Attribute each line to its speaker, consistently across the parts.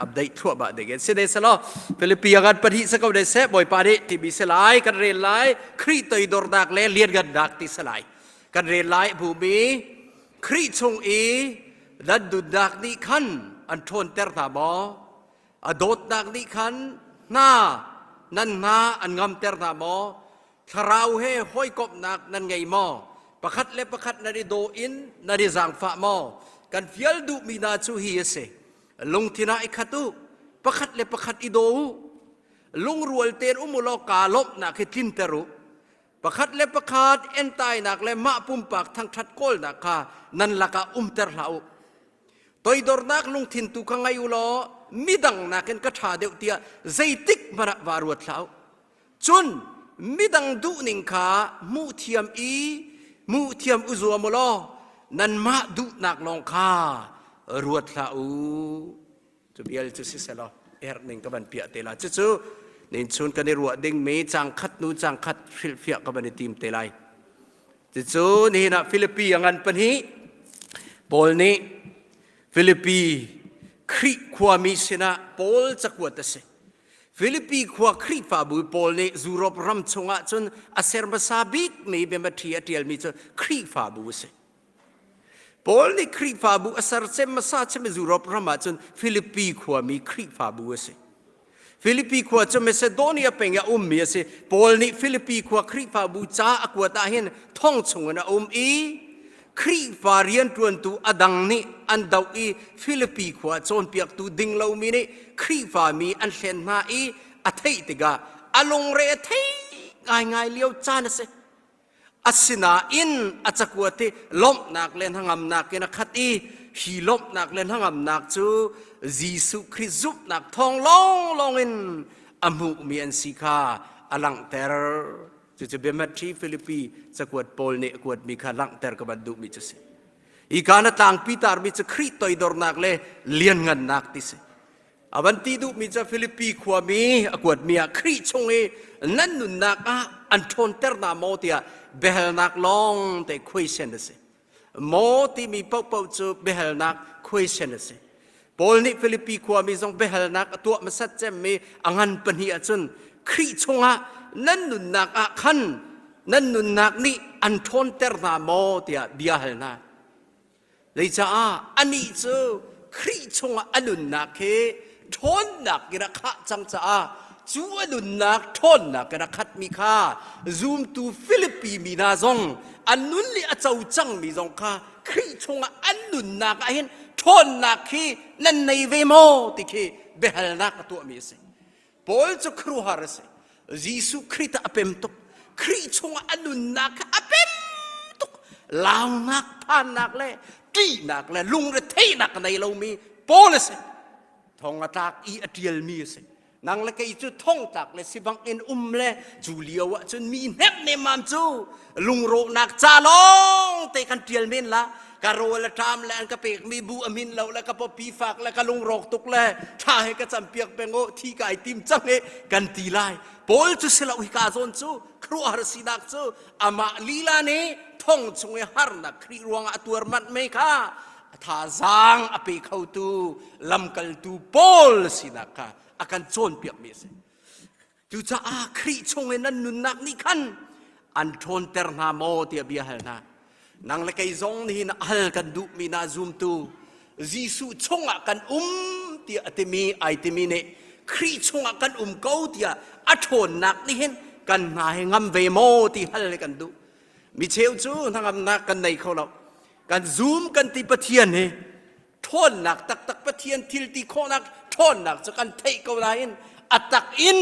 Speaker 1: Update thluahmah ding in si ne selaw Philippi agan pahnih se ko ne seh Bawipa nih timi si lai kan rel lai Khrih toidornak le lianngannak ti si lai kan rel lai hmumi Khrih chung i nan nunnak nih khan an ṭhawnter hna maw a dawtnak nih khan hna nan hna an ngamter hna maw thlarau he hawikomhnak nan ngei maw pakhat le pakhat nan i daw in nan i zaangfah maw kan fial duhmi hna cu hi a si lungthin ah i khat u pakhat le pakhat i daw u lungrual tein um u law kaa lawmhnak hi tlinter u pakhat le pakhat entainak le mah pumpak thangṭhat kawlnak kha nan lakah umter hlah u toidornak lungthin tu kha ngei u law midang nakin ka ṭha deuh tiah zeitik hmanh ah vaa ruat hlah u Cun midang duhning kha hmuhthiam i hmuhthiam u zuam u law nanmah duhnak lawng kha ruat hlah u. Cu vial cu siselaw herh ning ka van piah te la. Cucu nin chun kan i ruah dingmi cang khat nu cang khat hrilhfiah ka van i tim te lai. Cucu nihin ah Filipi a ngan pahnih Paul nih Filipi Khrih khuami sinah Paul cakuat a si. Filipi khua Khrihfabu pawl nih Europe ram chungah cun a ser hmasa bikmi biamatthi a ṭialmi cu Khrihfabu a si. Paul nih Khrihfabu a ser cem hmasa cem Europe ram ah cun Filipi khuami Khrihfabu a si. Filipi khua cu Macedonia peng ah ummi a si. Paul nih Filipi khua Khrihfabu ca a kuat ah hin thong chungin a um i Khrihfa rianṭuantu a dang nih an doh i Filipi khua cawnpiaktu ding lomi nih Khrihfa mi an hlen hna i a theih tikah a lungre a thei ngaingai lio caan a si. Asinain a cakuat hi lawmhnak le hnangamnak in a khat i hi lawmhnak le hnangamnak cu Jesuh Khrih zumhnak thawng lawnglawng in a hmuhmi an si kha a langhter. Cucu biamatthi Filipi cakuat Paul nih a kuatmi kha langhter ka van duhmi cu si. Hi ka na tlangpi tarmi cu Khrih toidornak le lianngannak ti si. A van ti duhmi cu Filipi khuami a kuatmi ah Khrih chung i nan nunnak ah an ṭhawnter hna maw tiah biahalnak lawng te question a si. Maw timi paohpaoh cu biahalnak question a si. Paul nih Filipi khuami zong biahalnak a tuah hmasat cemmi a ngan pahnih ahcun Khrih chungah nan nunnak ah khan nan nunnak nih an ṭhawnter hna maw tiah bia hal hna. Zeicaah anih cu Khrih chungah a nunnak hi ṭhawnnak in a khah cang caah cu a nunnak ṭhawnnak in a khatmi kha zumtu Filipi mi hna zong an nun le a co cangmi zong kha Khrih chungah an nunnak ah hin ṭhawnnak hi nan nei ve maw ti khi biahalnak a tuahmi a si. Paul cu khuaruahhar a si. Jesuh Khrih a pem tuk. Khrih chungah a nunnak kha a pem tuk. Launak, phannak le ṭihnak le lungretheihnak a nei lomi Paul a si. Thong a tlak i a ṭialmi a si. Nang le kei cu thongtlak le sibang in um le cu lio ah cun mi hnemh nemmam cu lungrawhnak ca lawng te kan ṭial men la ka rawl a ṭam le an ka pekmi bu a min lo le ka pawpi fak le ka lungrawk tuk le ṭha he ka campiak peng o thi kai tim cang e kan ti lai Paul cu si lo hi ka zawn cu khuaruahhar sinak cu amah lila nih thong chung i harnak Khrih ruangah a tuar manh mei kha thazaang a pe khotu lamkaltu Paul sinak kha a kan cawnpiakmi a si. Cucaah Khrih chung i nan nunnak nih khan an ṭhawnter hna maw tiah bia hal hna. Nang le kei zong nihin hal kan duhmi na zumtu Jesuh chungah kan um tiah a timi ai timi nih Khrih chungah kan um ko tiah a ṭhawnnak nih hin kan hna hi ngam ve maw ti hal kan duh. Mi cheu cu hnangamnak kan nei kho lo. Kan zum kan ti Pathian hi ṭhawnnak taktak Pathian thil ti khawhnak ṭhawnnak cu kan theih ko nain a tak in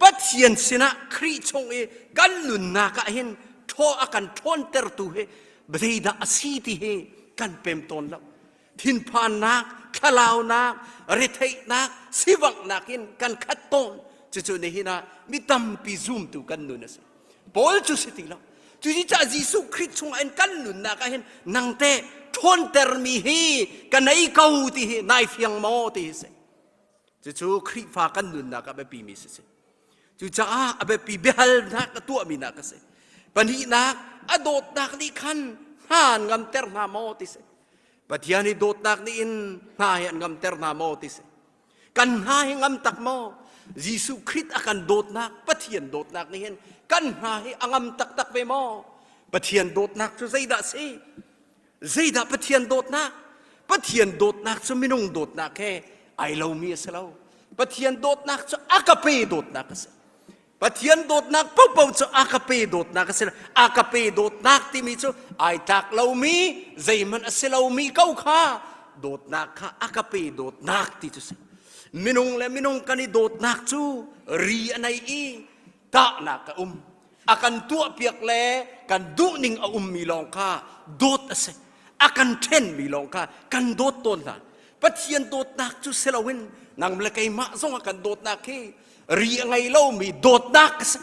Speaker 1: Pathian sinah Khrih chung i kan nunnak ah hin ṭhaw a kan ṭhawntertu hi zeidah a si ti hi kan pem tawn lo. Thinphannak, thlalaunak, retheihnak, sivanghnak in kan khat tawn. Cucu nihin ah mi tampi zumtu kan nun a si. Paul cu si ti lo. Cucaah Jesuh Khrih chungah in kan nunnak ah hin nang te ṭhawntermi hi ka nei ko ti hi nai fiang maw ti hi si. Cucu Khrihfa kan nunnak ah biapimi si si. Cucaah a biapi biahalnak a tuahmi nak a si. Pahnihnak a dawtnak nih khan hna an ngamter hna maw ti si. Pathian i dawtnak nih in hna hi an ngamter hna maw ti si. Kan hna hi ngam tak maw? Jesuh Khrist a kan dawtnak, Pathian dawtnak nih hin kan hna hi a ngam taktak ve maw? Pathian dawtnak cu zeidah si? Zeidah Pathian dawtnak? Pathian dawtnak cu minung dawtnak he ai lomi a si lo. Pathian dawtnak cu a ka pe dawtnak a si. Pathian dawtnak paohpaoh cu a ka pe dawtnak a si. A ka pe dawtnak timi cu ai tlak lomi, zeihmanh a si lomi ko kha dawtnak kha a ka pe dawtnak ti cu si. Minung le minung kan i dawtnak cu ri a nei i tahnak a um. A kan tuahpiak le kan duhning a ummi lawng kha dawt a si. A kan ṭhenmi lawng kha kan dawt tawn hna. Pathian dawtnak cu si loin nang le keimah zong a kan dawtnak hi ri a ngei lomi dawtnak a si.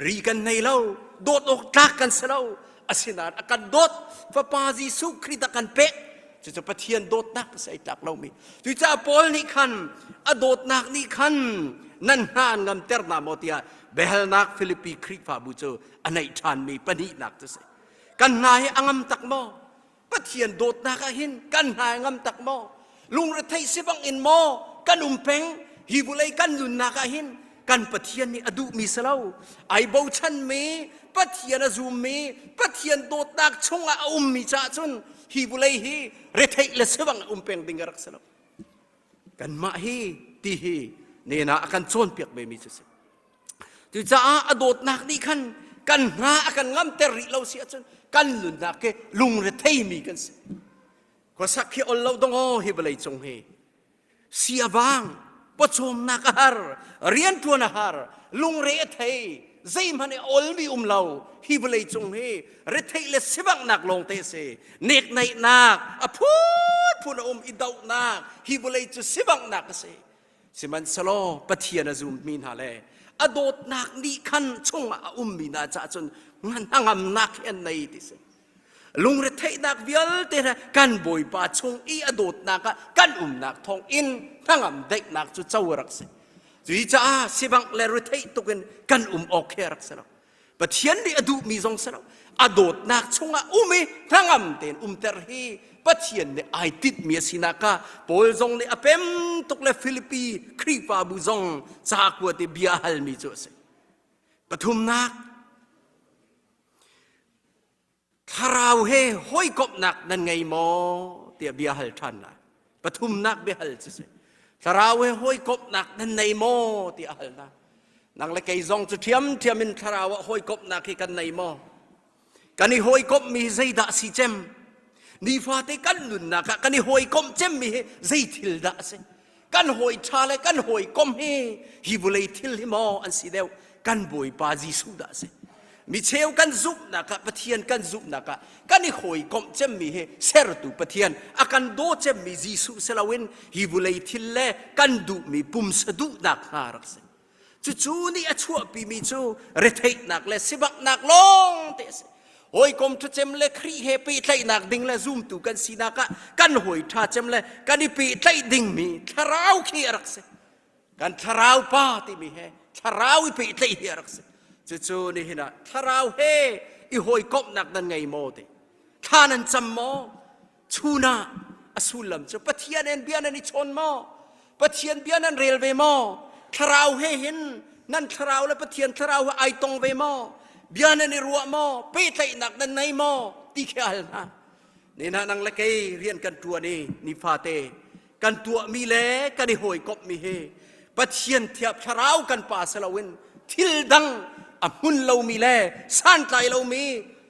Speaker 1: Ri kan ngei lo, dawt awk tlak kan si lo. Asinain a kan dawt, Fapa Jesuh Khrih a kan pek. Cucu Pathian dawtnak a si ai tlak lomi. Cucaah Paul nih khan a dawtnak nih khan nan hna an ngamter hna maw tiah biahalnak Filipi Khrihfabu cu a neih ṭhanmi pahnihnak cu si. Kan hna hi a ngam tak maw? Pathian dawtnak ah hin kan hna ngam tak maw? Lungretheih si bang in maw kan um peng? Hi vulei kan nunnak ah hin kan Pathian nih a duhmi si lo. Ai bochanmi, Pathian a zummi, Pathian dawtnak chungah a ummi caah cun hi vulei hi retheih le si bang um peng ding a rak si lo. Kanmah hi ti hi nena a kan cawnpiak ve mi cu si. Cucaah a dawtnak nih khan kan hna a kan ngamter rih lo si ahcun kan nunnak khi lungretheimi kan si. Khuasak hi ol lo dong aw hi vawlei cung hi. Si a vang, pawcawmnak a har, rianṭuan a har, lungre a thei, zeihmanh i olmi um lo hi vawlei cung hi retheih le sivanghnak lawngte a si. Neknaihnak a phunphun a um i dohnak hi vawlei cu sivanghnak a si. Sihmanhsehlaw Pathian a zummi hna le a dawtnak nih khan chungah a ummi hna caah cun hnangamnak hi an nei ti si. Lungretheihnak vialte hna kan Bawipa chung i a dawtnak ah kan umnak thawng in hnangam daihnak cu co a rak si. Cuicaah sivangh le retheih tukin kan um awk hi a rak si lo. Pathian nih a duhmi zong si lo. A dawtnak chungah um i hnangam tein umter hi Pathian nih ai tinhmi a sinak kha Paul zong nih a pem tuk le Filipi Khrihfabu zong ca kuat i bia a halmi cu a si. Pathumnak, Thlarau he hawikomhnak nan ngei maw tiah bia hal ṭhan lai. Pathumnak biahal cu si. Thlarau he hawikomhnak nan nei maw tiah a hal hna. Nang le kei zong cu ṭhiamṭhiam in thlarau ah hawikomhnak hi kan nei maw? Kan i hawikomhmi hi zeidah a si cem? Nifate kan nunnak ah kan i hawikomh cemmi hi zei thil dah a si? Kan hawi ṭha le kan hawikom hi hi vawlei thil hi maw an si deuh? Kan Bawipa Jesuh dah a si. Mi cheu kan zumhnak ah Pathian kan zumhnak ah kan i hawikomh cemmi hi sertu Pathian a kan daw cemmi Jesuh si loin hi vawlei thil le kan duhmi pumsa duhnak hna rak si. Cucu nih a chuahpimi cu retheihnak le sivanghnak lawng te a si. Hawikom ṭhacem le Khrih he pehtlaihnak ding le zumtu kan sinak ah kan hawi ṭha cem le kan i pehtlaih dingmi thlarau khi a rak si. Kan thlarau pa timi he thlarau i pehtlaih hi a rak si. Cucu nihin ah thlarau he i hawikomhnak nan ngei maw ti? Thla nan cam maw? Chun ah a sullam cu Pathian in bia nan i chawn maw? Pathian bia nan rel ve maw? Thlarau he hin nan thlarau le Pathian thlarau he ai tong ve maw? Bia nan i ruah maw? Pehtlaihnak nan nei maw? Ti khi hal hna. Nina nang le kei rian kan ṭuan i nifate kan tuahmi le kan i hawikomhmi hi Pathian thiap thlarau kan pa si loin thil dang a hmun lomi le santlai lomi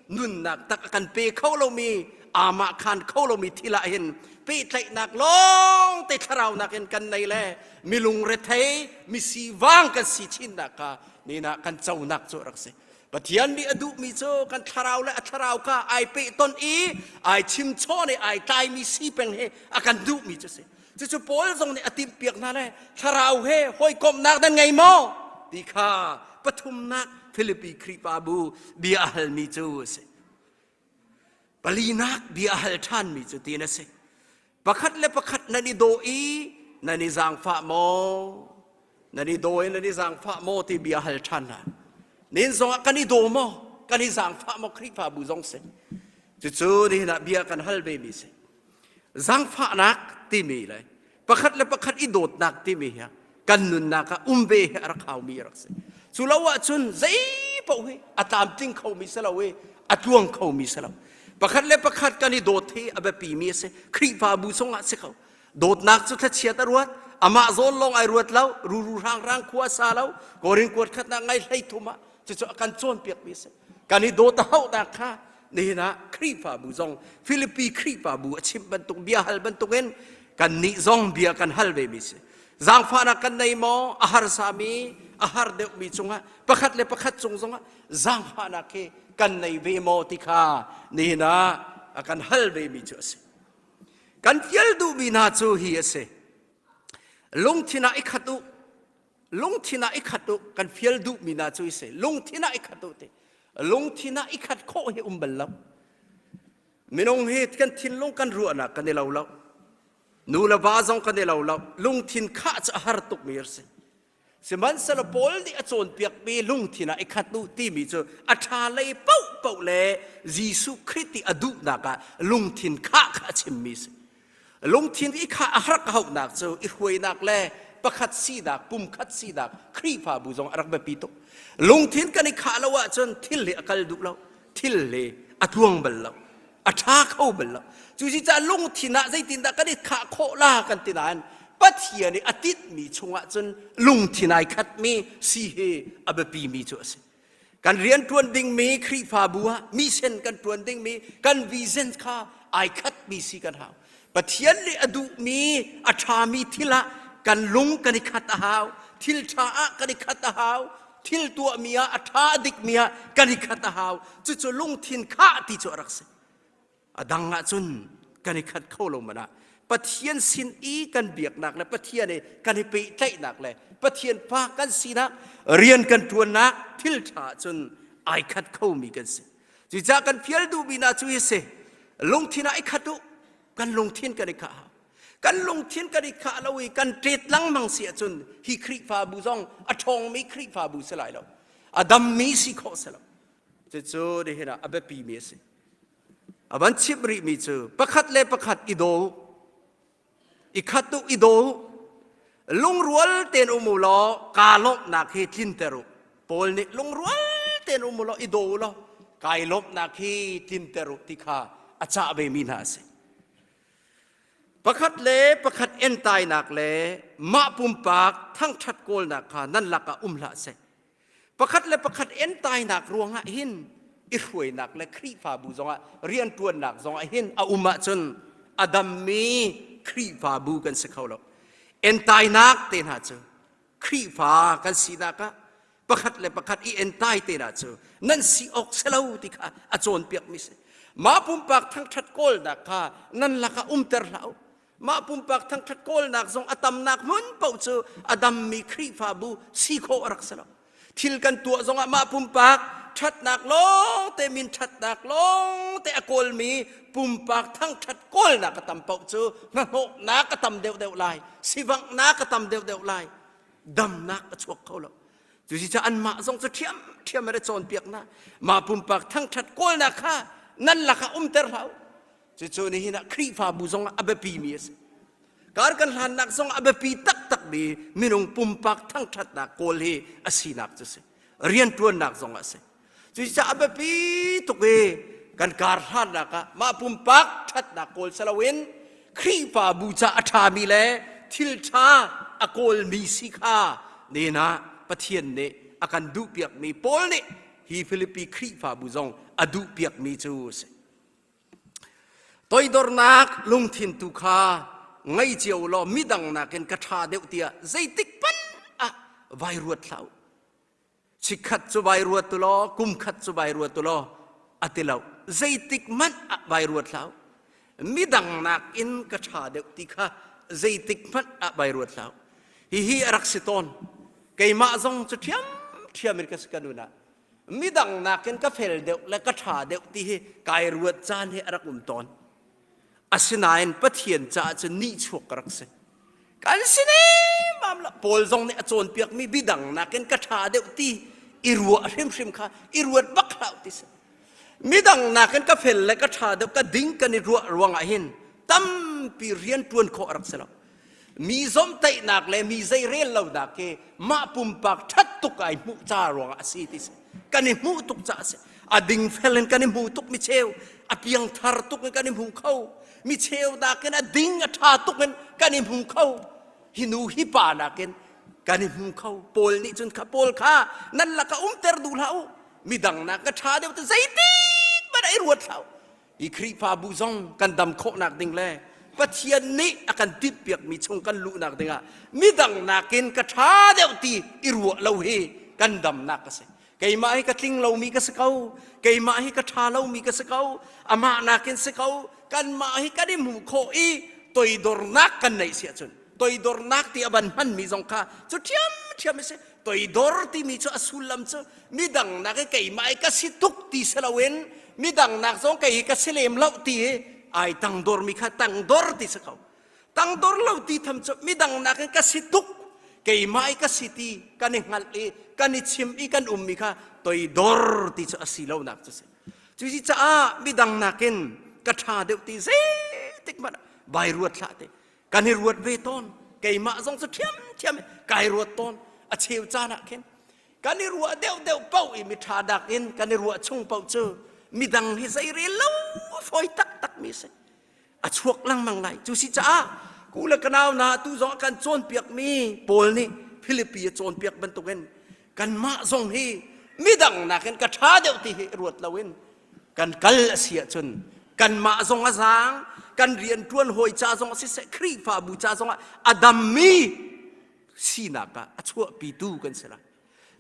Speaker 1: nunnak tak a kan pe kho lomi amah khan kho lomi thil ah hin pehtlaihnak lawng te thlarau nakin kan nei le milung rethei misivang kan si chinnak kha nina kan conak cu rak si Pathian nih a duhmi cu kan thlarau le a thlarau kha ai pehton i ai chimchawn i ai tlaimi si peng hi a kan duhmi cu si. Cucu Paul zong nih a timhpiak hna le thlarau he hawikomhnak nan ngei maw ti kha pathumnak Filipi Khrihfabu bia a halmi cu a si. Palinak bia a hal ṭhanmi cu tin a si. Pakhat le pakhat nan i daw i nan i zaangfah maw? Nan i daw i nan i zaangfah maw ti bia hal ṭhan hna. Nin zongah kan i daw maw? Kan i zaangfah maw Khrihfabu zong si. Cucu nihin ah bia kan hal ve mi si. Zaangfahnak timi le Pakhat le pakhat i dawtnak timi hi kan nunnak ah um ve hi a rak haumi a rak si. Cu lo ahcun zei paoh hi a tlamtling khomi si lo i a tluang khomi si lo. Pakhat le pakhat kan i dawt hi a biapimi a si. Khrihfabu chungah si kho. Dawtnak cu thlachiat a ruat, amah zawn lawng ai ruat lo, ruru hrang rang khua sa lo, korin kuat khatnak ngai hlei thum ah cucu a kan cawnpiakmi a si. Kan i dawt a hauhnak kha nihin ah Khrihfabu zong Filipi Khrihfabu a chimh bantuk bia hal bantukin kannih zong bia kan hal ve mi si. Zaangfahnak kan nei maw? A harsami, a har deuhmi cungah pakhat le pakhat cung zongah zaangfahnak hi kan nei ve maw ti kha nihin ah a kan hal ve mi cu a si. Kan fial duhmi hna cu hi a si. Lungthin ah i khat u. Lungthin ah i khat u. Kan fial duhmi hna cu hi si. Lungthin ah i khat u ti. Lungthin ah i khat khawh hi um bal lo. Minung hi kan thinlung kan ruahnak kan i lo lo. Nu le va zong kan i lo lo. Lungthin khah cu a har tukmi a si. Sihmanhsehlaw Paul nih a cawnpiakmi lungthin ah i khat u timi cu a ṭha lei paohpaoh le Jesuh Khrih ti a duhnak ah lungthin khah kha a chimmi a si. Lungthin i khah a har hauhnak cu i hruainak le pakhat sinak, pumkhat sinak Khrihfabu zong a rak biapi tuk. Lungthin kan i khah lo ahcun thil hi a kal duh lo, thil hi a tluang bal lo. A ṭha kho bal lo. Cucaah lungthin ah zeitindah kan i khah khawh la kan ti nain Pathian i a tinhmi chungah cun lungthin ai khatmi si hi a biapimi cu a si. Kan rian ṭuan dingmi Khrihfabu ah mission kan ṭuan dingmi kan vision kha ai khatmi si kan hau. Pathian nih a duhmi a ṭhami thil ah kan lung kan i khat a hau. Thil ṭha ah kan i khat a hau. Thil tuahmi ah a ṭha a dikmi ah kan i khat a hau. Cucu lungthin khah ti cu a rak si. A dang ahcun kan i khat kho lo man ah Pathian sin i kan biaknak le Pathian i kan i pehtlaihnak le Pathian fa kan sinak rian kan ṭuannak thil ṭha ahcun ai khat khomi kan si. Cucaah kan fial duhmi hna cu hi si. Lungthin ah i khat u. Kan lungthin kan i khah hau. Kan lungthin kan i khah lo i kan ṭet lengmang si ahcun hi Khrihfabu zong a ṭhawngmi Khrihfabu si lai lo. A dammi si khawh si lo. Cucu nihin ah a biapimi a si. A van chimh rihmi cu pakhat le pakhat i daw u. I khat u, i daw u. Lungrual tein um u law kaa lawmhnak hi tlinter u. Paul nih lungrual tein um u law i daw u law kai lawmhnak hi tlinter u ti kha a cah vemi hna a si. Pakhat le pakhat entainak le mah pumpak thangṭhat kawlnak kha nan lakah um hlah seh. Pakhat le pakhat entainak ruangah hin i hruainak le Khrihfabu zongah rianṭuannak zongah hin a um ahcun a dammi Khrihfabu kan si kho lo. Entainak te hna cu Khrihfa kan sinak ah pakhat le pakhat i entai te hna cu nan si awk si lo ti kha a cawnpiakmi si. Mah pumpak thangṭhat kawlnak kha nan lakah umter hlah u. Mah pumpak thangṭhat kawlnak zong a tamnak hmun paoh cu a dammi Khrihfabu si khawh a rak si lo. Thil kan tuah zongah mah pumpak ṭhatnak lawng te min ṭhatnak lawng te a kawlmi pumpak thangṭhat kawlnak a tam paoh cu hnahnawhnak a tam deuhdeuh lai, sivanghnak a tam deuhdeuh lai, damnak a chuak kho lo. Cucaah anmah zong cu ṭhiamṭhiam an i cawnpiak hna. Mah pumpak thangṭhat kawlnak kha nan lakah umter hlah u. Cucu nihin ah Khrihfabu zong ah a biapimi a si. Kar kan hlannak zong a biapi taktakmi minung pumpak thangṭhatnak kawl hi a sinak cu si. Rianṭuannak zong ah a si. Cucaah a biapi tuk i kan kar hlannak ah mah pumpak ṭhatnak kawl si loin Khrihfabu ca a ṭhami le thil ṭha a kawlmi si kha nihin ah Pathian nih a kan duhpiakmi Paul nih hi Filipi Khrihfabu zong a duhpiakmi cu a si. Toidornak lungthin tu kha ngei cio law midang nakin ka ṭha deuh tiah zeitik hmanh ah vai ruat hlah u. Chikkhat cu vai ruat u law, kum khat cu vai ruat u law a ti lo. Zeitik hmanh ah vai ruat hlah u. Midang nakin ka ṭha deuh ti kha zeitik hmanh ah vai ruat hlah u. Hihi a rak si tawn. Keimah zong cu ṭhiamṭhiam in ka si ka nun ah. Midang nakin ka fel deuh le ka ṭha deuh ti hi kai ruat caan hi a rak um tawn. Asinain Pathian caah cun nihchuak ka rak si. Kan si nemam lo. Paul zong nih a cawnpiakmi bidang nakin ka ṭha deuh ti i ruah hrimhrim kha i ruat bak hlah ti si. Midang nakin ka fel le ka ṭha deuh ka ding kan i ruah ruangah hin tampi rian ṭuan khawh a rak si lo. Mi zomhtaihnak le mi zei rel lonak hi mah pumpak ṭhat tuk ai hmuh ca ruangah a si ti si. Kan i hmuh tuk caah a si. A dingfel in kan i hmu tuk mi cheu, a piangthar tuk in kan i hmu kho. Mi cheu nakin a ding a ṭha tuk in kan i hmu kho. Hi nu hi pa nakin kan i hmu kho. Paul nih cun kha Paul kha nan lakah umter duh hlah u. Midang nak ka ṭha deuh te zeitik hmanh ah i ruat hlah u. Hi Khrihfabu zong kan dam khawhnak ding le Pathian nih a kan timhpiakmi chung kan luhnak dingah midang nakin ka ṭha deuh ti i ruah lo hi kan damnak a si. Keimah hi ka tling lomi ka si ko. Keimah hi ka ṭha lomi ka si ko. Amah nakin si ko. Kanmah hi kan i hmuh khawh i toidornak kan neih si ahcun toidornak ti a van hmanmi zong kha cu ṭhiamṭhiam a si. Toidor timi cu a sullam cu midang nak i keimah i ka si tuk ti si loin midang nak zong kei hi ka si lem lo ti hi ai tangdormi kha tangdor ti si ko. Tangdor lo ti tham cu midang nak in ka si tuk keimah i ka si ti kan i hngalh i kan i chim i kan ummi kha toidor ti cu a si lonak cu si. Cuci caah midang nakin ka ṭha deuh ti zeitik hmanh ah bai ruat hlah te. Kan i ruat ve tawn. Keimah zong cu ṭhiamṭhiam kai ruat tawn. A cheu caan ah khin kan i ruah deuhdeuh paoh i miṭha dak in kan i ruah chung paoh cu midang hi zeirel lo fawi taktak mi si. A chuak lengmang lai. Cu si caah ku le ka nau na tu zong a kan cawnpiakmi Paul nih Filipi a cawnpiak bantukin kanmah zong hi midang nakin ka ṭha deuh ti hi ruat loin kan kal a si ahcun kanmah zong a zaang kan rianṭuan hawi ca zong siseh Khrihfabu ca zongah a dammi sinak ah a chuahpitu kan si lai.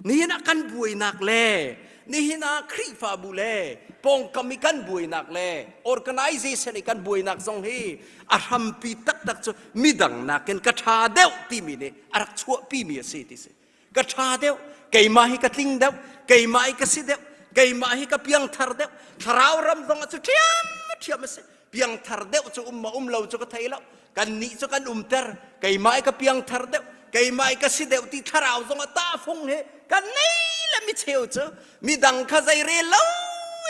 Speaker 1: Nihin ah kan buainak le nihin ah Khrihfabu le pawngkam i kan buainak le organization i kan buainak zong hi a hrampi taktak cu midang nakin ka ṭha deuh timi nih a rak chuahpimi a si ti si. Ka ṭha deuh, keimah hi ka tling deuh, keimah hi ka si deuh, keimah hi ka piangthar deuh. Thlarau ram zong ah cu ṭhiamṭhiam a si. Piangthar deuh cu um ma um lo cu ka thei lo. Kannih cu kan umter. Keimah hi ka piangthar deuh, keimah hi ka si deuh ti thlarau zong ah tahfung he kan nei le mi cheu cu midang kha zei rel lo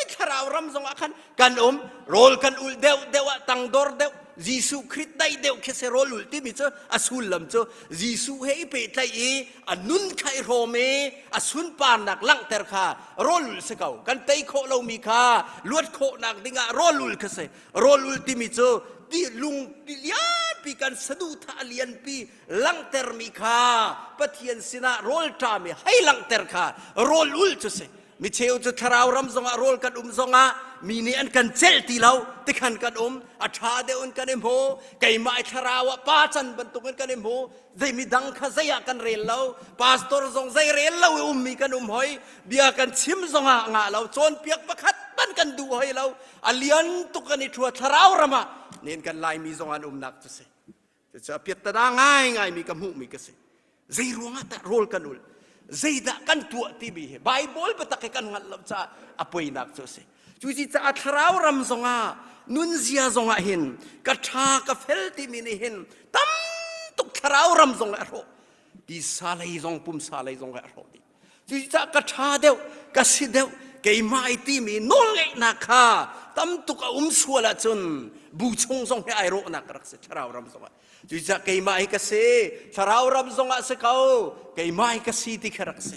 Speaker 1: i thlarau ram zong ah khan kan um. Rawl kan ulh deuh deuh ah tangdor deuh Jesuh Khrih daih deuh khi si rawl ulh timi cu a sullam cu Jesuh he i pehtlaih i a nun kha i hrawm i a sunparnak langhter kha rawl ulh si ko. Kan tei khawh lomi kha luat khawhnak dingah rawl ulh kha si. Rawl ulh timi cu ti lung ti lianpi kan saduhthah lianpi langhtermi kha Pathian sinah rawl ṭam i hei langhter kha rawl ulh cu si. Mi cheu cu thlarau ram zongah rawl kan um zongah mi nih an kan celh ti lo tikhan kan um a ṭha deuh in kan i hmu keimah i thlarau ah pa can bantukin kan i hmu zei mi dang kha zei ah kan rel lo pastor zong zei rel lo i ummi kan um hoi bia kan chim zongah ngah lo cawnpiak pakhat ban kan duh hoi lo a lian tuk kan i ṭhua thlarau ram ah nen kan laimi zong an umnak cu si Cucaah piattana ngaingaimi ka hmuhmi ka si. Zei ruangah dah rawl kan ul? Zeidah kan tuah timi hi Bible biatak hi kan hngalh lo caah a poinak cu a si. Cuci caah thlarau ram zongah nunzia zongah hin ka ṭha ka fel timi nih hin tam tuk thlarau ram zong a hrawh. Tisa lei zong pumsa lei zong a hrawh dih. Cucaah ka ṭha deuh, ka si deuh, keimah i timi nawlngeihnak kha tam tuk a um sual ahcun bu chung zong hi ai rawhnak ka rak si thlarau ram zongah. Cucaah keimah hi ka si, thlarau ram zongah si ko, keimah hi ka si ti kha rak si.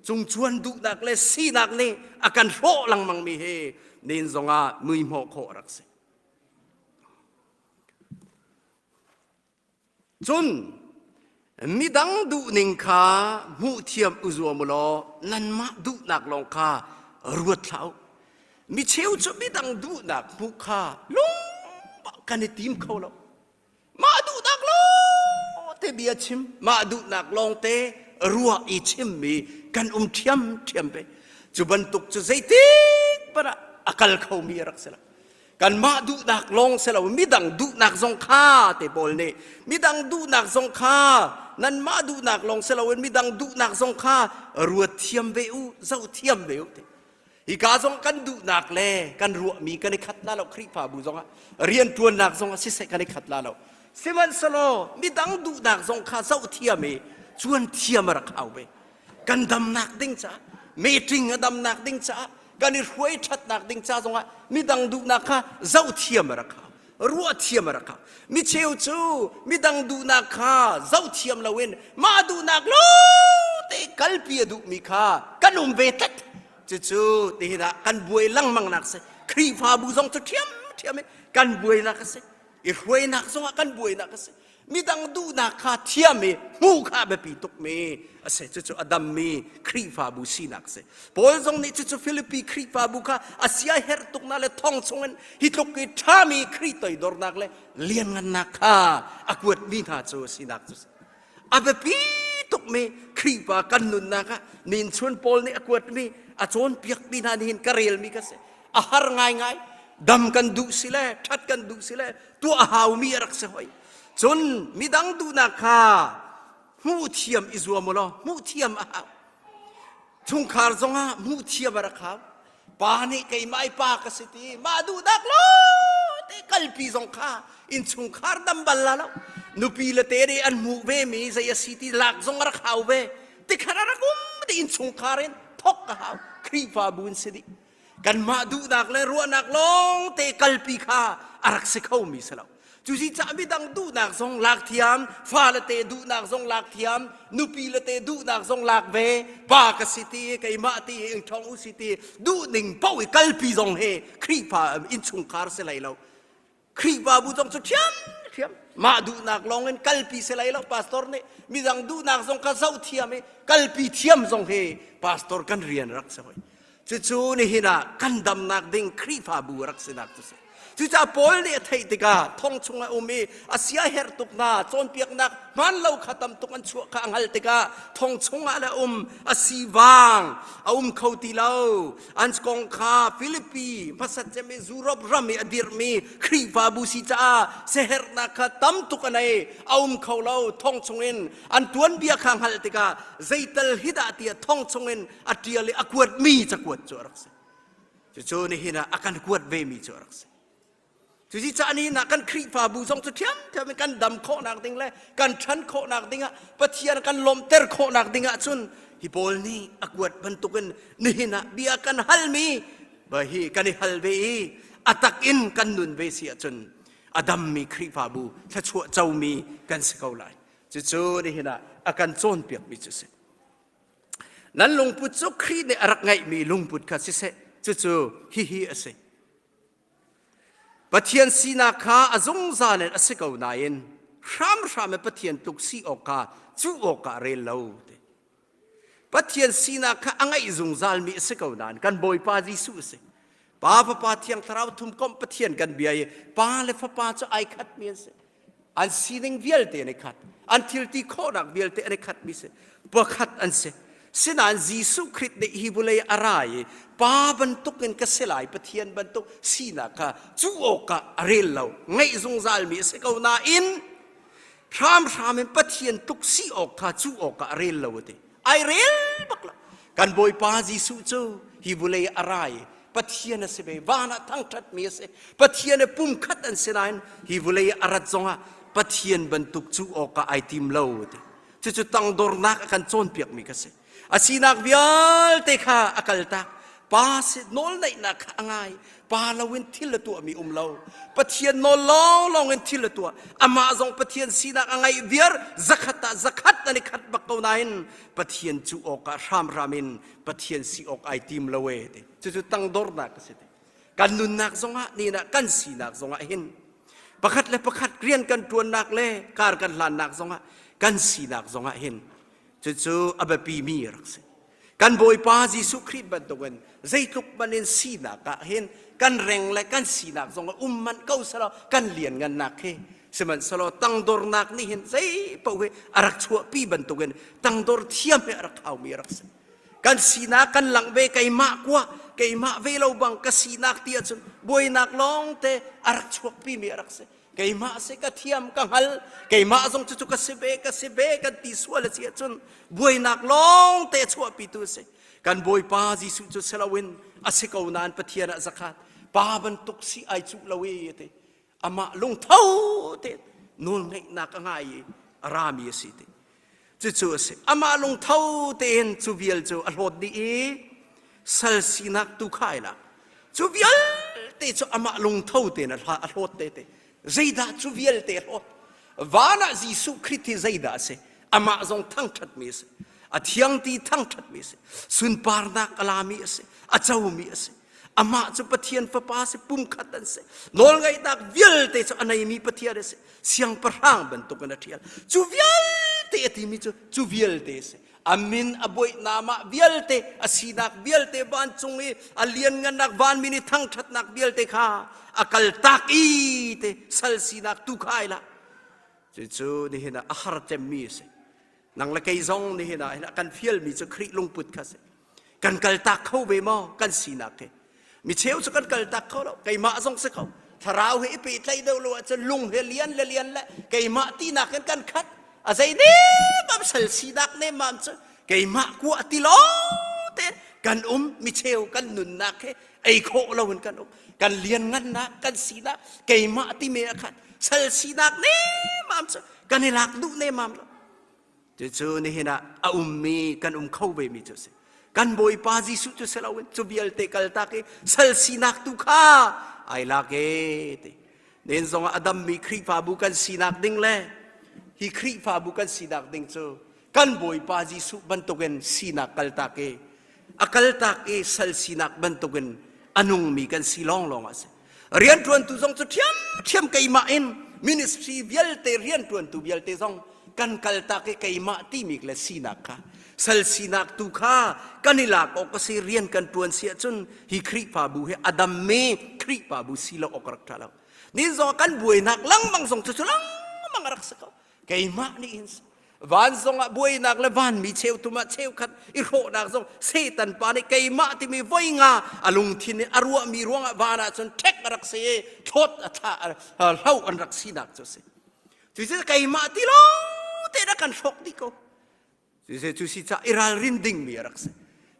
Speaker 1: Cungcuan duhnak le sinak nih a kan hrawh lengmangmi hi nen zongah muihmawh khawh a rak si. Cun midang duhning kha hmuhthiam u zuam u law nanmah duhnak lawng kha ruat hlah u. Mi cheu cu midang duhnak hmuh kha lungpah kan i tim kho lo. Mah duhnak lawng te bia chim, mah duhnak lawng te ruah i chimmi kan um ṭhiamṭhiam ve. Cu bantuk cu zeitik hmanh ah a kal khomi a rak si lo. Kanmah duhnak lawng si lo midang duhnak zong kha te pawl nih midang duhnak zong kha nanmah duhnak lawng si loin midang duhnak zong kha ruat thiam ve u zoh thiam ve u ti hika zong kan duhnak le kan ruahmi kan i khat la lo Khrihfabu zongah rianṭuannak zong ah siseh kan i khat la lo sihmanhsehlaw midang duhnak zong kha zoh thiam i cuan thiam a rak hau ve kan damnak ding caah meeting a damnak ding caah kan i hruai ṭhatnak ding ca zongah midang duhnak kha zoh thiam a rak hau. Ruah thiam a rak hau. Mi cheu cu midang duhnak kha zoh thiam loin mah duhnak lo te kalpi a duhmi kha kan um ve tlat. Cucu tihin ah kan buai lengmang nak si. Khrihfabu zong cu ṭhiamṭhiam in kan buainak a si. I hruainak zongah kan buainak a si. Midang duhnak kha thiam i hmuh kha a biapi tukmi a si. Cucu a dammi Khrihfabu sinak a si. Paul zong nih cucu Filipi Khrihfabu kha a sia herh tuknak le thong chungin hi tluk i ṭhami Khrih toidornak le lianngannak kha a kuatmi hna cu sinak cu a biapi tukmi Khrihfa kan nunnak ah ninchun Paul nih a kuatmi a cawnpiakmi hna nihin ka relmi ka si. A har ngaingai. Dam kan duh si le ṭhat kan duh si le tuah a haumi a rak si hoi. Cun midang duhnak kha hmuh thiam i zuam u law hmuh thiam a hau. Chungkhar zongah hmuh thiam a rak hau. Pa nih keimah i pa ka si ti mah duhnak lo te kalpi zong kha innchungkhar dam bal la lo. Nupi le te nih an hmuh ve mi zei a si ti lak zong a rak hau ve. Tikhan a rak um ti innchungkhar in thok a hau. Khrihfabu in si dih. Kanmah duhnak le ruahnak lawng te kalpi kha a rak si khomi si lo. Cusi caah midang duhnak zong lak thiam, fale te duhnak zong lak thiam, nupi le te duhnak zong lak ve, pa ka si ti, keimah ti, ingṭhong u si ti, duhning paoh i kalpi zong hi Khrihfa innchungkhar si lai lo. Khrihfabu zong cu ṭhiamṭhiam mah duhnak lawng in kalpi si lai lo pastor nih midang duhnak zong kha zoh thiam i kalpi thiam zong hi pastor kan rian rak si hoi. Cucu nihin ah kan damnak ding Khrihfabu rak sinak cu si. Cucaah Paul nih a theih tikah thong chung a um i a sia herh tuk hna cawnpiaknak hmaan lo kha tam tuk an chuah kha a hngalh tikah thong chungah le um a si vang a um kho ti lo An kong kha Filipi hmasat cem i Europe ram i a dirhmi Khrihfabu si caah siaherhnak kha tam tuk a nei. A um kho lo. Thong chungin an tuanbia kha hngalh tikah zeital hi dah tiah thong chungin a ṭial i a kuatmi cakuat cu a rak si. Cucu nihin ah a kan kuat vemi cu a rak si. Cuci ni ah kan Khrihfabu zong cu ṭhiamṭhiam in kan dam khawhnak ding le kan ṭhan khawhnak ding ah Pathian kan lawmhter khawhnak ding ah cun hi pawl nih a kuat bantukin nihin ah bia kan halmi hi kan i hal ve i a tak in kan nun ve si ahcun a dammi Khrihfabu thluachuah comi kan si ko lai. Cucu nihin ah a kan cawnpiakmi cu a si. Nan lungput cu Khrih nih a rak ngeihmi lungput kha siseh, cucu hihi a si. Pathian sinak kha a zungzal in a si ko nain hramhram in Pathian tluk si awk kha cuh awkah rel lo ti. Pathian sinak kha a ngeih zungzalmi a si ko nain kan Bawipa Jesuh a si. Pa Fapa Thiang Thlarau thumkomh Pathian kan bia i Pa le Fapa cu ai khatmi an si. An sining vialte an i khat. An thilti khawhnak vialte an i khatmi si. Pakhat an si. Sinain Jesuh Khrih nih hi vawlei a ra i Pa bantukin ka si lai, Pathian bantuk sinak kha cu awkah a rel lo. Ngeih zungzalmi a si ko nain hramhram in Pathian tluk si awk kha cu awkah a rel lo a ti. Ai rel bak lo. Kan Bawipa Jesuh cu hi vawlei a ra i Pathian a si ve, van ah thangṭhatmi a si. Pathian i pumkhat an si nain hi vawlei a rat zongah Pathian bantuk cu awkah ai tim lo ti. Cucu tangdornak a kan cawnpiakmi ka si. A sinak vialte kha a kaltak. Pa si nawlneihnak kha a ngai. Pa loin thil a tuahmi um lo. Pathian nawl lawnglawng in thil a tuah. Amah zong Pathian sinak a ngeih viar zakhat ah zakhat an i khat bak ko nain Pathian cu awkah hramhram in Pathian si awk ai tim lo e ti. Cucu tangdornak a si ti. Kan nunnak zongah ni ah kan sinak zongah hin pakhat le pakhat rian kan ṭuannak le kar kan hlannak zongah kan sinak zongah hin cucu a biapi mi rak si. Kan Bawipa Jesuh Khrih bantukin zeitluk man in sinak ah hin kan reng le kan sinak zong a um manh ko selaw kan lianngannak hi sihmanhsehlaw tangdornak nih hin zei paoh hi a rak chuahpi bantukin tangdor thiam hi a rak haumi a rak si. Kan sinak kan langh ve keimah kua keimah ve lo bang ka sinak ti ahcun buainak lawng te a rak chuakpi mi a rak si. Keimah si ka thiam ka hngal keimah zong cucu ka si ve ka si ve kan ti sual a si ahcun buainak lawng te chuahpitu a si. Kan Bawipa Jesuh cu si loin a si ko nain Pathian ah zakhat pa bantuk si ai cuh lo i a ti. Amah lungtho te nawlngeihnak a ngai i a rami a si ti. Cucu a si. Amah lungtho tein cu vial cu a hlawt dih i sal sinak tu kha ai lak. Cu vialte cu amah lungtho tein a hlawt te te. Zeidah cu vialte hlawt? Van ah Jesuh Khrih hi zeidah a si? Amah zong thangṭhatmi a si. A thiang ti thangṭhatmi a si. Sunparnak a lami a si. A comi a si. Amah cu Pathian Fapa si, pumkhat an si. Nawlngeihnak vialte cu a neimi Pathian a si. Siangpahrang bantukin a ṭhial. Cu vialte a timi cu cu vialte a si. A min a buaihnak mah vialte, a sinak vialte vancung i a lianngannak vanmi nih thangṭhatnak vialte kha a kaltak i te sal sinak tu kha ai lah. Cucu nihin ah a har cemmi a si. Nang le kei zong nihin ah hin a kan fialmi cu Khrih lungput kha a si. Kan kaltak kho ve maw kan sinak hi? Mi cheu cu kan kaltak kho lo. Keimah zong si kho. Thlarau he i pehtlaih deuh lo ahcun lung he lian le lian le keimah tinak in kan khat. A zei nemam sal sinak nemam cu keimah kua ti lawng tein kan um mi cheu kan nunnak he ei khawh lo in kan um. Kan lianngannak kan sinak keimah timi a khat. Sal sinak nemam cu kan i lak duh nemam lo. Cucu nihin ah a ummi kan um kho vemi cu a si. Kan Bawipa Jesuh cu si loin cu vialte kaltak i sal sinak tu kha ai lak e ti. Nen zongah a dammi Khrihfabu kan sinak ding le hi Khrihfabu kan sinak ding cu kan Bawipa Jesuh bantukin sinak kaltak i a kaltak i sal sinak bantukin a nungmi kan si lawnglawng a si. Rianṭuantu zong cu ṭhiamṭhiam keimah in ministry vialte rianṭuantu vialte zong kan kaltak i keimah timi le sinak kha sal sinak tu kha kan i lak awk a si rian kan ṭuan si ahcun hi Khrihfabu hi a dammi Khrihfabu si lo awk a rak ṭha lo. Ni zong kan buainak lengmang zong cu cu lengmang a rak si ko. Keimah nih hin van zongah buainak le vanmi cheuthum ah cheukhat i hrawhnak zong Satan pa nih keimah timi voi nga a lungthin i a ruahmi ruangah van ah cun ṭhek a rak si i thlawt a thla hlo an rak sinak cu a si. Cucu keimah ti lawng te na kan hrawk dih ko. Cucu cu si ca i ralrin dingmi a rak si.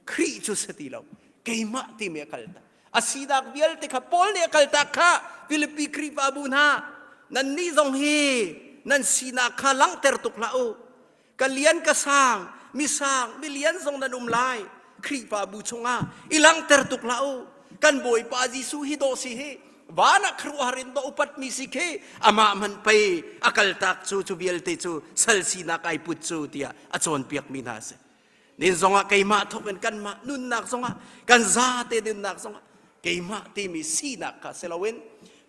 Speaker 1: Khrih cu si ti lo. Keimah timi a kal tak. A sinak vialte kha Paul nih a kaltak kha Filipi Khrihfabu hna nannih zong hi nan sinak kha langhter tuk hlah u. Ka lian ka sang, mi sang, mi lian zong nan um lai. Khrihfabu chungah i langhter tuk hlah u. Kan Bawipa Jesuh hi dawh si hi van ah khuaruahhar in dawh upatmi si khi amah hmanh pei a kaltak cu cu vialte cu sal sinak ai put cu tiah a cawnpiakmi hna a si. Nin zongah keimah thawk in kanmah nunnak zongah kan zate nunnak zongah keimah timi sinak kha si loin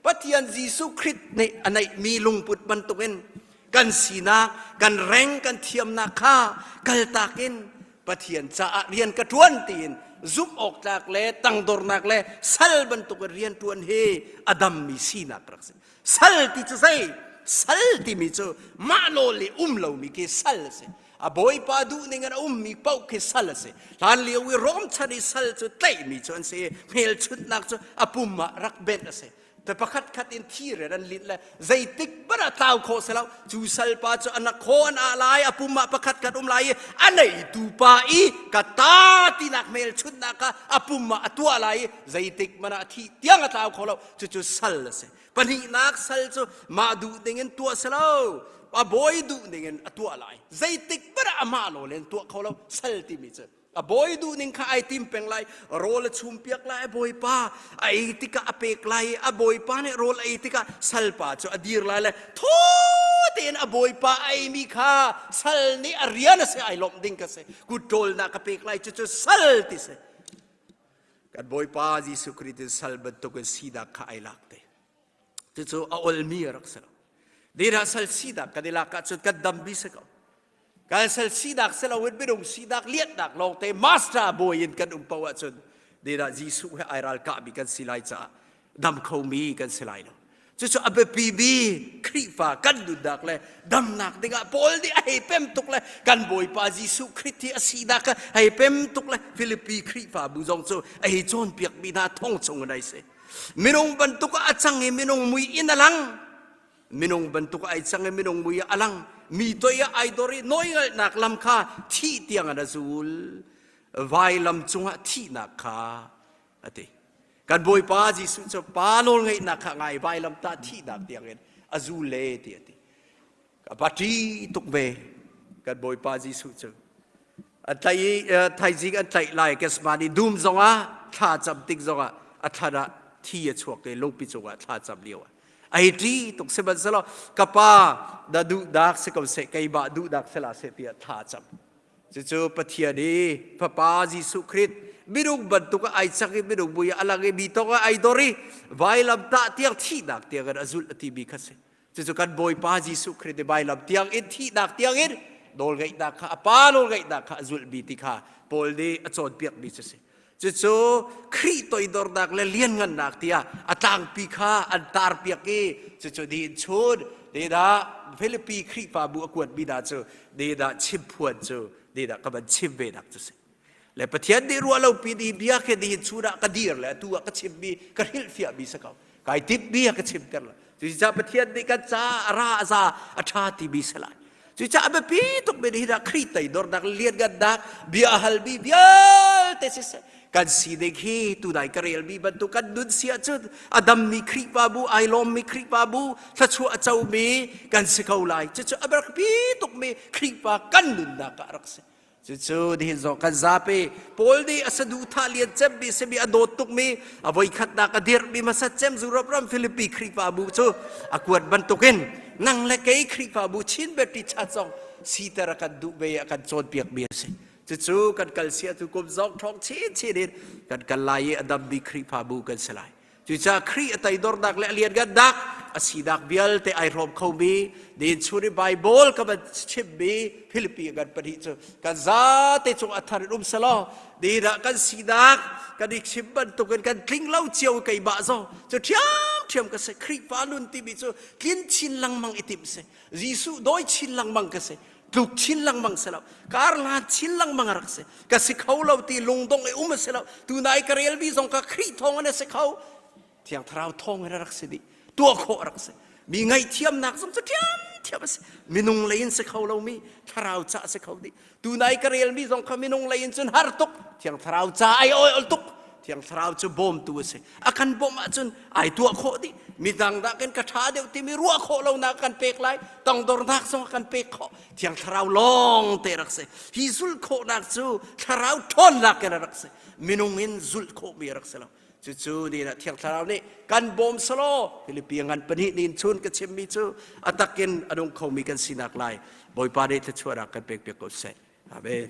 Speaker 1: Pathian Jesuh Khrih nih a neihmi lungput bantukin kan sinak, kan reng, kan thiamnak kha kaltak in Pathian caah rian ka ṭuan tiin zumh awk tlak le tangdornak le sal bantuk in rian ṭuan hi a dammi sinak rak si. Sal ti cu zei? Sal timi cu mah nawl i um lomi khi sal a si. A bawipa duhning in a ummi paoh khi sal a si. Hlan lio i Rom chan i sal cu tlaihmi cu an si i hmelchunhnak cu a pum ah rak benh a si. Te pakhat khat in thi rian an linh le zeitik hmanh ah tlau khawh si lo. Cu salpa cu an khaw an ah lai, a pum ah pakhat khat um lai i a neitu pa i ka ta tinak hmelchunhnak kha a pum ah a tuah lai i zeitik hmanh ah thih tiang a tlau kho lo. Cucu sal a si. Pahnihnak sal cu mah duh ding in tuah si lo, a bawi duh ning in a tuah lai. Zeitik hmanh ah amah law in tuah kho lo sal timi cu. A bawi duh ning kha ai tim peng lai, rawl a chum piak lai, a bawipa a ei tikah a pek lai i a bawipa nih rawl a ei tikah salpa cu a dir lai le thaw tein a bawipa a eimi kha sal nih a rian a si ai lawmh ding ka si. Kut ṭawlnak a pek lai cucu sal ti si. Kan Bawipa Jesuh Khrih in sal bantukin sinak kha ai lak te. Cucu a olmi a rak si lo. Dira sal sinak kan i lak ahcun kan dammi si ko. Kan sal sinak si loin minung sinak lianhnak lawngte master bawi in kan um paoh ahcun dira Jesuh he ai ralkahmi kan si lai caah dam khomi kan si lai lo. Cucu a biapi mi Khrihfa kan nunnak le damnak dingah Paul nih a hei pem tuk le kan Bawipa Jesuh Khrih hi a sinak kha hei pem tuk le Filipi Khrihfabu zong cu a hei cawnpiakmi hna thong chung in ai si. Minung bantuk ah a cang i minung mui in a lang. Minung bantuk ai cang i minung mui ah a lang. Mi toi ah ai dor i nawingalhnak lam kha thih tiang in a zul. Vailam cungah thihnak kha a ti. Kan Bawipa Jesuh cu pa nawlngeihnak kha ngai vailamtah thihnak tiangin a zul le ti a ti. Ka pa ṭi tuk ve kan Bawipa Jesuh cu. A tlaih i thaizing an tlaih lai Gethsemane dum zongah thla cam tik zongah a thlan ah thi a chuak i lungpi cungah thla cam lio ah. Ai ṭi tuk sihmanhsehlaw ka pa na duhnak si ko seh keimah duhnak si hlah seh tiah thla a cam. Cucu Pathian i Fapa Jesuh Khrih minung bantuk ah ai cang i minung mui ah a lang i mi tong ah ai dor i vailamtah tiang thihnak tiang in a zulh a timi kha si. Cucu kan Bawipa Jesuh Khrih i vailam tiang in thihnak tiang in nawlngeihnak kha a Pa nawlngeihnak kha a zulhmi ti kha Paul nih a cawnpiakmi cu si. Cucu Khrih toidornak le lianngannak tiah a tlangpi kha an tarpiak i cucu nihin chun nidah Filipi Khrihfabu a kuatmi hna cu nidah chimphuan cu nidah ka van chim ve nak cu si. Le Pathian nih ruah lopi ni bia khi nihin chun ah ka dir le atu ah ka chimmi ka hrilhfiahmi si ko. Kai timhmi a ka chimter lo. Cucaah Pathian nih kan caah a ra a za a ṭha timi si lai. Cucaah a biapi tukmi nih hin Khrih toidornak lianngannak bia a halmi vialte siseh kan sining hi tunai ka relmi bantuk kan nun si ahcun a dammi Khrihfabu ai lawmmi Khrihfabu thluachuah a comi kan si ko lai. Cucu a biapi tukmi Khrihfa kan nunnak ah a rak si. Cucu nihin zong kan zapi Paul nih a saduhthah lian cemmi simi a dawt tukmi a voikhatnak a dirhmi hmasa cem Europe ram Philippi Khrihfabu cu a kuat bantukin nang le kei Khrihfabu Chin Baptist Church zong siter a kan duh ve a kan cawnpiakmi a si. Cucu kan kal sia tu kum zong ṭhawng chinchin in kan kal lai i a dammi Khrihfabu kan si lai. Cucaah Khrih a toidornak le a lianngannak a sinak vialte ai hrawm khomi nihin chun i Baibal ka van chimmi Philippi ngan pahnih cu kan zate cung a thar in um selaw nihin ah kan sinak kan i chim bantukin kan tling lo cio keimah zong cu ṭhiamṭhiam ka si Khrihfa nun timi cu tlin chin lengmang i timh si Jesuh dawi chin lengmang ka si tluk chin lengmang si lo kar hlan chin lengmang a rak si ka si kho lo ti lungdong i um a si lo tunai ka relmi zong ka Khrih thawng in a si kho Thiang Thlarau thawng in a rak si dih tuah khawh a rak si mi ngaihthiamnak zong cu ṭhiamṭhiam a si minung lei in si kho lomi thlarau ca a si kho dih tunai ka relmi zong kha minung lei in cun har tuk Thiang Thlarau ca ai ol tuk Thiang Thlarau cu bawmtu a si. A kan bawmh ahcun ai tuah khawh dih. Midang nakin ka ṭha deuh timi ruah khawh lonak kan pek lai. Tangdornak zong a kan pek khawh. Thiang Thlarau lawng te rak si. Hi zulh khawhnak cu Thlarau ṭhawnnak in a rak si. Minung in zulh khawhmi a rak si lo. Cucu ni ah Thiang Thlarau nih kan bawm selaw Filipi ngan pahnih nin chun ka chimmi cu a takin a nung khomi kan sinak lai Bawipa nih thluachuahnak kan pek piak ko seh. Amen.